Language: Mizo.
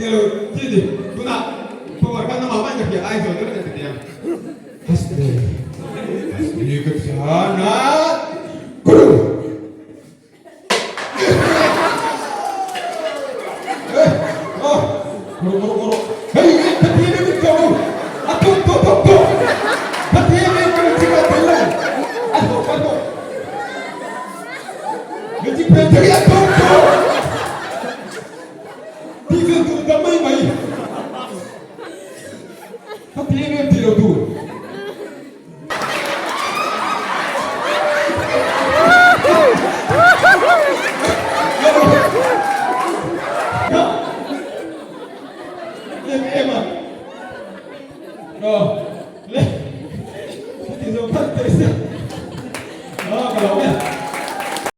Tilo chi ni tunah power khan amah mah in ka hria Aizawl deuh ka ti ang. Haste haste ka chana guru. Guru guru guru. Hei ka ti ni min ko a tu tu tu tu. Ka ti ni min chi ka ti lo. A tu ka tu. Min chi pe thei a tu tu. Tih fel tur ta mai mai. Ka ti em em ti lo tur. Em em a. No. Le. Ti zo phat te se. No, ka lo e.